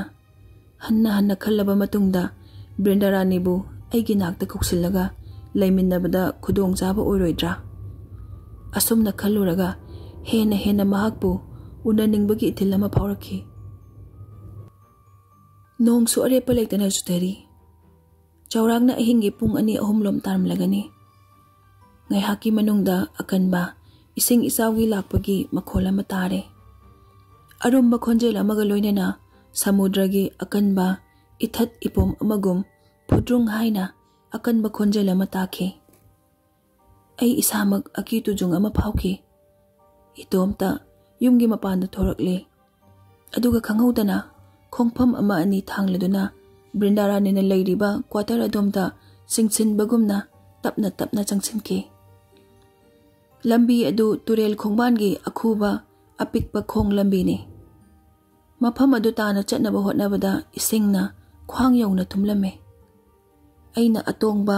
ꯍꯟꯅ ꯍꯟꯅ ꯈꯜꯂꯕ ꯃꯇꯨꯡꯗ ꯕ꯭ꯔꯤꯟꯗꯥꯔꯥꯅꯤꯕꯨ ꯑꯩꯒꯤ ꯅꯥꯛꯇ ꯀꯧꯁꯤꯜꯂꯒ ꯂꯩꯃꯤꯟꯅꯕꯗ ꯈꯨꯗꯣꯡꯆꯥꯕ ꯑꯣꯏꯔꯣꯏꯗ꯭ꯔꯥ? ꯑꯁꯨꯝꯅ ꯈꯜꯂꯨꯔꯒ ꯍꯦꯟꯅ ꯍꯦꯟꯅ ꯃꯍꯥꯛꯄꯨ ꯎꯅꯅꯤꯡꯕꯒꯤ ꯏꯊꯤꯜ ꯑꯃ ꯐꯥꯎꯔꯛꯈꯤ꯫ ꯅꯣꯡꯁꯨ ꯑꯔꯦꯞꯄ ꯂꯩꯇꯅ ꯆꯨꯊꯔꯤ꯫ ꯆꯥꯎꯔꯥꯛꯅ ꯑꯍꯤꯡꯒꯤ ꯄꯨꯡ ꯑꯅꯤ ꯑꯍꯨꯝ ꯂꯣꯝ ꯇꯥꯔꯝꯂꯒꯅꯤ꯫ ꯉꯥꯏꯍꯥꯛꯀꯤ ꯃꯅꯨꯡꯗ ꯑꯀꯟꯕ ꯏꯁꯤꯡ ꯏꯆꯥꯎꯒꯤ ꯂꯥꯛꯄꯒꯤ ꯃꯈꯣꯜ ꯑꯃ ꯇꯥꯔꯦ꯫ ꯑꯔꯨꯝꯕ ꯈꯣꯟꯖꯦꯜ ꯑꯃꯒ ꯂꯣꯏꯅꯅ ꯁꯃꯨꯗ꯭ꯔꯒꯤ ꯑꯀꯟꯕ ꯏꯊꯠ ꯏꯄꯣꯝ ꯑꯃꯒꯨꯝ ꯐꯨꯗ꯭ꯔꯨꯡ ꯍꯥꯏꯅ ꯑꯀꯟꯕ ꯈꯣꯟꯖꯦꯜ ꯑꯃ ꯇꯥꯈꯤ꯫ ꯑꯩ ꯏꯁꯥꯃꯛ ꯑꯀꯤ ꯇꯨꯖꯨꯡ ꯑꯃ ꯐꯥꯎꯈꯤ꯫ ꯏꯇꯣꯝꯇ ꯌꯨꯝꯒꯤ ꯃꯄꯥꯟꯗ ꯊꯣꯔꯛꯂꯦ꯫ ꯑꯗꯨꯒ ꯈꯪꯍꯧꯗꯅ ꯈꯣꯡꯐꯝ ꯑꯃ ꯑꯅꯤ ꯊꯥꯡꯂꯗꯨꯅ ꯕ꯭ꯔꯤꯟꯗꯥꯔꯥꯅꯤꯅ ꯂꯩꯔꯤꯕ ꯀ꯭ꯋꯥꯇꯔ ꯑꯗꯣꯝꯗ ꯆꯤꯡꯁꯤꯟꯕꯒꯨꯝꯅ ꯇꯞꯅ ꯇꯞꯅ ꯆꯪꯁꯤꯟꯈꯤ꯫ ꯂꯝꯕꯤ ꯑꯗꯨ ꯇꯨꯔꯦꯜ ꯈꯣꯡꯕꯥꯟꯒꯤ ꯑꯈꯨꯕ ꯑꯄꯤꯛꯄ ꯈꯣꯡ ꯂꯝꯕꯤꯅꯤ꯫ ꯃꯐꯝ ꯑꯗꯨ ꯇꯥꯅ ꯆꯠꯅꯕ ꯍꯣꯠꯅꯕꯗ ꯏꯁꯤꯡꯅ ꯈ꯭ꯋꯥꯡ ꯌꯧꯅ ꯊꯨꯝꯂꯝꯃꯤ꯫ ꯑꯩꯅ ꯑꯇꯣꯡꯕ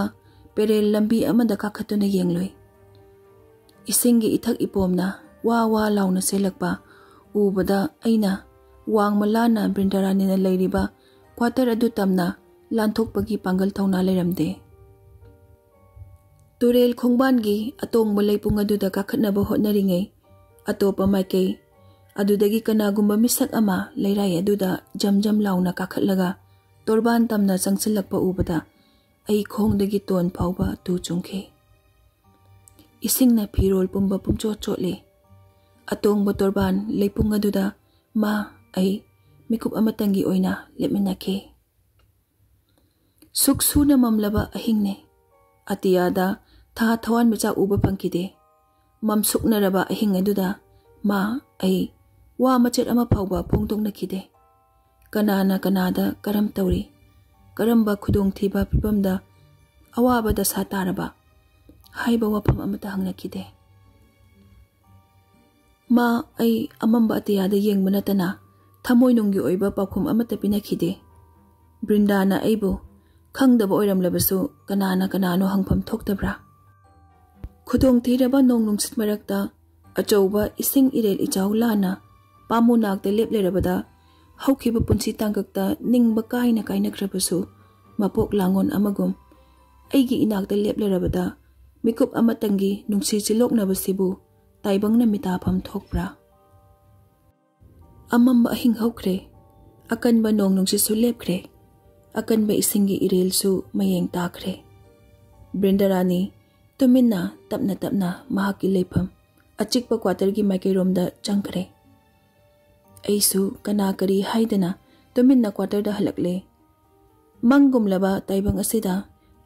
ꯄꯦꯔꯦꯜ ꯂꯝꯕꯤ ꯑꯃꯗ ꯀꯥꯈꯠꯇꯨꯅ ꯌꯦꯡꯂꯨꯏ꯫ ꯏꯁꯤꯡꯒꯤ ꯏꯊꯛ ꯏꯄꯣꯝꯅ ꯋꯥ ꯋꯥ ꯂꯥꯎꯅ ꯆꯦꯜꯂꯛꯄ ꯎꯕꯗ ꯑꯩꯅ ꯋꯥꯡꯃ ꯂꯥꯟꯅ ꯕ꯭ꯔꯤꯟꯗꯥꯔꯥꯅꯤꯅ ꯂꯩꯔꯤꯕ ꯀ꯭ꯋꯥꯇꯔ ꯑꯗꯨ ꯇꯝꯅ ꯂꯥꯟꯊꯣꯛꯄꯒꯤ ꯄꯥꯡꯒꯜ ꯊꯧꯅꯥ ꯂꯩꯔꯝꯗꯦ꯫ ꯇꯨꯔꯦꯜ ꯈꯣꯡꯕꯥꯟꯒꯤ ꯑꯇꯣꯡꯕ ꯂꯩꯄꯨꯡ ꯑꯗꯨꯗ ꯀꯥꯈꯠꯅꯕ ꯍꯣꯠꯅꯔꯤꯉꯩ, ꯑꯇꯣꯞꯄ ꯃꯥꯏꯀꯩ ꯑꯗꯨꯗꯒꯤ ꯀꯅꯥꯒꯨꯝꯕ ꯃꯤꯁꯛ ꯑꯃ ꯂꯩꯔꯥꯏ ꯑꯗꯨꯗ ꯖꯝ ꯖꯝ ꯂꯥꯎꯅ ꯀꯥꯈꯠꯂꯒ ꯇꯣꯔꯕꯥꯟ ꯇꯝꯅ ꯆꯪꯁꯤꯜꯂꯛꯄ ꯎꯕꯗ ꯑꯩ ꯈꯣꯡꯗꯒꯤ ꯇꯣꯟ ꯐꯥꯎꯕ ꯇꯨ ꯆꯨꯡꯈꯤ꯫ ꯏꯁꯤꯡꯅ ꯐꯤꯔꯣꯜ ꯄꯨꯝꯕ ꯄꯨꯝꯆꯣꯠ ꯆꯣꯠꯂꯤ꯫ ꯑꯇꯣꯡꯕ ꯇꯣꯔꯕꯥꯟ ꯂꯩꯄꯨꯡ ꯑꯗꯨꯗ ꯃꯥ ꯑꯩ ꯃꯤꯀꯨꯞ ꯑꯃꯇꯪꯒꯤ ꯑꯣꯏꯅ ꯂꯦꯞꯃꯤꯟꯅꯈꯤ꯫ ꯁꯨꯛ ꯁꯨꯅ ꯃꯝꯂꯕ ꯑꯍꯤꯡꯅꯤ꯫ ꯑꯇꯤꯌꯥꯗ ꯊꯥ ꯊꯋꯥꯟꯃꯤꯆꯥꯛ ꯎꯕ ꯐꯪꯈꯤꯗꯦ꯫ ꯃꯝꯁꯨꯛꯅꯔꯕ ꯑꯍꯤꯡ ꯑꯗꯨꯗ ꯃꯥ ꯑꯩ ꯋꯥ ꯃꯆꯦꯠ ꯑꯃ ꯐꯥꯎꯕ ꯐꯣꯡꯗꯣꯛꯅꯈꯤꯗꯦ꯫ ꯀꯅꯥꯅ ꯀꯅꯥꯗ ꯀꯔꯝ ꯇꯧꯔꯤ, ꯀꯔꯝꯕ ꯈꯨꯗꯣꯡꯊꯤꯕ ꯐꯤꯕꯝꯗ, ꯑꯋꯥꯕ ꯗꯁꯥ ꯇꯥꯔꯕ ꯍꯥꯏꯕ ꯋꯥꯐꯝ ꯑꯃꯠꯇ ꯍꯪꯂꯛꯈꯤꯗꯦ꯫ ꯃꯥ ꯑꯩ ꯑꯃꯝꯕ ꯑꯇꯤꯌꯥꯗ ꯌꯦꯡꯕ ꯅꯠꯇꯅ ꯊꯃꯣꯏꯅꯨꯡꯒꯤ ꯑꯣꯏꯕ ꯄꯥꯎꯈꯨꯝ ꯑꯃꯠꯇ ꯄꯤꯅꯈꯤꯗꯦ꯫ ꯕ꯭ꯔꯤꯟꯗꯥꯅ ꯑꯩꯕꯨ ꯈꯪꯗꯕ ꯑꯣꯏꯔꯝꯂꯕꯁꯨ ꯀꯅꯥꯅ ꯀꯅꯥꯅꯣ ꯍꯪꯐꯝ ꯊꯣꯛꯇꯕ꯭ꯔꯥ? ꯈꯨꯗꯣꯡꯊꯤꯔꯕ ꯅꯣꯡ ꯅꯨꯡꯁꯤꯠ ꯃꯔꯛꯇ ꯑꯆꯧꯕ ꯏꯁꯤꯡ ꯏꯔꯦꯜ ꯏꯆꯥꯎ ꯂꯥꯟꯅ ꯄꯥꯝꯃꯨ ꯅꯥꯛꯇ ꯂꯦꯞ ꯂꯩꯔꯕꯗ ꯍꯧꯈꯤꯕ ꯄꯨꯟꯁꯤ ꯇꯥꯡꯀꯛꯇ ꯅꯤꯡꯕ ꯀꯥꯏꯅ ꯀꯥꯏꯅꯈ꯭ꯔꯕꯁꯨ ꯃꯄꯣꯛ ꯂꯥꯡꯉꯣꯟ ꯑꯃꯒꯨꯝ ꯑꯩꯒꯤ ꯏꯅꯥꯛꯇ ꯂꯦꯞꯂꯔꯕꯗ ꯃꯤꯀꯨꯞ ꯑꯃꯇꯪꯒꯤ ꯅꯨꯡꯁꯤ ꯆꯤꯜꯂꯣꯛꯅꯕꯁꯤꯕꯨ ꯇꯥꯏꯕꯪꯅ ꯃꯤꯇꯥꯐꯝ ꯊꯣꯛꯄ꯭ꯔꯥ? ꯑꯃꯝꯕ ꯑꯍꯤꯡ ꯍꯧꯈ꯭ꯔꯦ꯫ ꯑꯀꯟꯕ ꯅꯣꯡ ꯅꯨꯡꯁꯤꯠꯁꯨ ꯂꯦꯞꯈ꯭ꯔꯦ꯫ ꯑꯀꯟꯕ ꯏꯁꯤꯡꯒꯤ ꯏꯔꯦꯜꯁꯨ ꯃꯌꯦꯡ ꯇꯥꯈ꯭ꯔꯦ꯫ ꯕ꯭ꯔꯤꯟꯗꯥꯔꯥꯅꯤ ꯇꯨꯃꯤꯟꯅ ꯇꯞꯅ ꯇꯞꯅ ꯃꯍꯥꯛꯀꯤ ꯂꯩꯐꯝ ꯑꯆꯤꯛꯄ ꯀ꯭ꯋꯥꯇꯔꯒꯤ ꯃꯥꯏꯀꯩꯔꯣꯝꯗ ꯆꯪꯈ꯭ꯔꯦ꯫ ꯑꯩꯁꯨ ꯀꯅꯥ ꯀꯔꯤ ꯍꯥꯏꯗꯅ ꯇꯨꯃꯤꯟꯅ ꯀ꯭ꯋꯥꯇꯔꯗ ꯍꯜꯂꯛꯂꯦ꯫ ꯃꯪꯒꯨꯝꯂꯕ ꯇꯥꯏꯕꯪ ꯑꯁꯤꯗ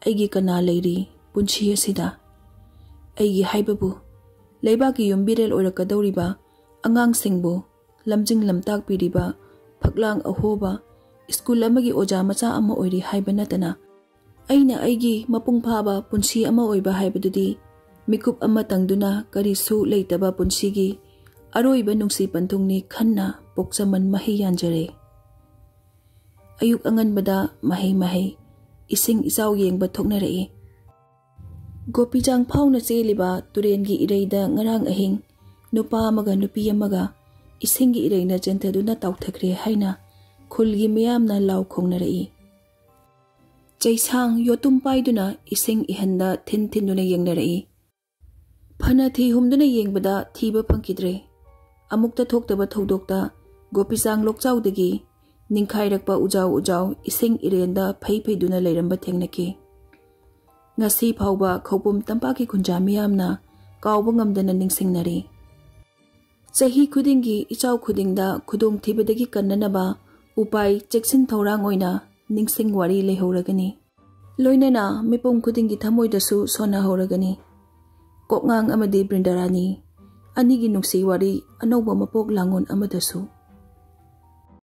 ꯑꯩꯒꯤ ꯀꯅꯥ ꯂꯩꯔꯤ ꯄꯨꯟꯁꯤ ꯑꯁꯤꯗ? ꯑꯩꯒꯤ ꯍꯥꯏꯕꯕꯨ ꯂꯩꯕꯥꯛꯀꯤ ꯌꯨꯝꯕꯤꯔꯦꯜ ꯑꯣꯏꯔꯛꯀꯗꯧꯔꯤꯕ ꯑꯉꯥꯡꯁꯤꯡꯕꯨ ꯂꯝꯖꯤꯡ ꯂꯝꯇꯥꯛꯄꯤꯔꯤꯕ ꯐꯛꯂꯥꯡ ꯑꯍꯣꯕ ꯁ꯭ꯀꯨꯜ ꯑꯃꯒꯤ ꯑꯣꯖꯥ ꯃꯆꯥ ꯑꯃ ꯑꯣꯏꯔꯤ ꯍꯥꯏꯕ ꯅꯠꯇꯅ ꯑꯩꯅ ꯑꯩꯒꯤ ꯃꯄꯨꯡ ꯐꯥꯕ ꯄꯨꯟꯁꯤ ꯑꯃ ꯑꯣꯏꯕ ꯍꯥꯏꯕꯗꯨꯗꯤ ꯃꯤꯀꯨꯞ ꯑꯃ ꯇꯪꯗꯨꯅ ꯀꯔꯤꯁꯨ ꯂꯩꯇꯕ ꯄꯨꯟꯁꯤꯒꯤ ꯑꯔꯣꯏꯕ ꯅꯨꯡꯁꯤ ꯄꯟꯊꯨꯡꯅꯤ ꯈꯟꯅ ꯄꯣꯛꯆꯃꯟ ꯃꯍꯩ ꯌꯥꯟꯖꯔꯦ꯫ ꯑꯌꯨꯛ ꯑꯉꯟꯕꯗ ꯃꯍꯩ ꯃꯍꯩ ꯏꯁꯤꯡ ꯏꯆꯥꯎ ꯌꯦꯡꯕ ꯊꯣꯛꯅꯔꯛꯏ꯫ ꯒꯣꯄꯤꯆꯥꯡ ꯐꯥꯎꯅ ꯆꯦꯜꯂꯤꯕ ꯇꯨꯔꯦꯟꯒꯤ ꯏꯔꯩꯗ ꯉꯔꯥꯡ ꯑꯍꯤꯡ ꯅꯨꯄꯥ ꯑꯃꯒ ꯅꯨꯄꯤ ꯑꯃꯒ ꯏꯁꯤꯡꯒꯤ ꯏꯔꯩꯅ ꯆꯦꯟꯊꯗꯨꯅ ꯇꯥꯎꯊꯈ꯭ꯔꯦ ꯍꯥꯏꯅ ꯈꯨꯜꯒꯤ ꯃꯤꯌꯥꯝꯅ ꯂꯥꯎ ꯈꯣꯡꯅꯔꯛꯏ꯫ ꯆꯩꯁꯥꯡ ꯌꯣꯇꯨꯝ ꯄꯥꯏꯗꯨꯅ ꯏꯁꯤꯡ ꯏꯍꯟꯗ ꯊꯤꯟ ꯊꯤꯟꯗꯨꯅ ꯌꯦꯡꯅꯔꯛꯏ꯫ ꯐꯅ ꯊꯤ ꯍꯨꯝꯗꯨꯅ ꯌꯦꯡꯕꯗ ꯊꯤꯕ ꯐꯪꯈꯤꯗ꯭ꯔꯦ꯫ ꯑꯃꯨꯛꯇ ꯊꯣꯛꯇꯕ ꯊꯧꯗꯣꯛꯇ ꯒꯣꯄꯤꯆꯥꯡ ꯂꯣꯛꯆꯥꯎꯗꯒꯤ ꯅꯤꯡꯈꯥꯏꯔꯛꯄ ꯎꯖꯥꯎ ꯎꯖꯥꯎ ꯏꯁꯤꯡ ꯏꯔꯦꯟꯗ ꯐꯩ ꯐꯩꯗꯨꯅ ꯂꯩꯔꯝꯕ ꯊꯦꯡꯅꯈꯤ꯫ ꯉꯁꯤ ꯐꯥꯎꯕ ꯈꯧꯄꯨꯝ ꯇꯝꯄꯥꯛꯀꯤ ꯈꯨꯟꯖꯥ ꯃꯤꯌꯥꯝꯅ ꯀꯥꯎꯕ ꯉꯝꯗꯅ ꯅꯤꯡꯁꯤꯡꯅꯔꯤ꯫ ꯆꯍꯤ ꯈꯨꯗꯤꯡꯒꯤ ꯏꯆꯥꯎ ꯈꯨꯗꯤꯡꯗ ꯈꯨꯗꯣꯡꯊꯤꯕꯗꯒꯤ ꯀꯟꯅꯅꯕ ꯎꯄꯥꯏ ꯆꯦꯛꯁꯤꯟ ꯊꯧꯔꯥꯡ ꯑꯣꯏꯅ ꯅꯤꯡꯁꯤꯡ ꯋꯥꯔꯤ ꯂꯩꯍꯧꯔꯒꯅꯤ꯫ ꯂꯣꯏꯅꯅ ꯃꯤꯄꯨꯝ ꯈꯨꯗꯤꯡꯒꯤ ꯊꯃꯣꯏꯗꯁꯨ ꯁꯣꯟꯅꯍꯧꯔꯒꯅꯤ꯫ ꯀꯣꯛꯉꯥꯡ ꯑꯃꯗꯤ ꯕ꯭ꯔꯤꯟꯗꯥꯔꯥꯅꯤ ꯑꯅꯤꯒꯤ ꯅꯨꯡꯁꯤ ꯋꯥꯔꯤ ꯑꯅꯧꯕ ꯃꯄꯣꯛ ꯂꯥꯡꯉꯣꯟ ꯑꯃꯗꯁꯨ꯫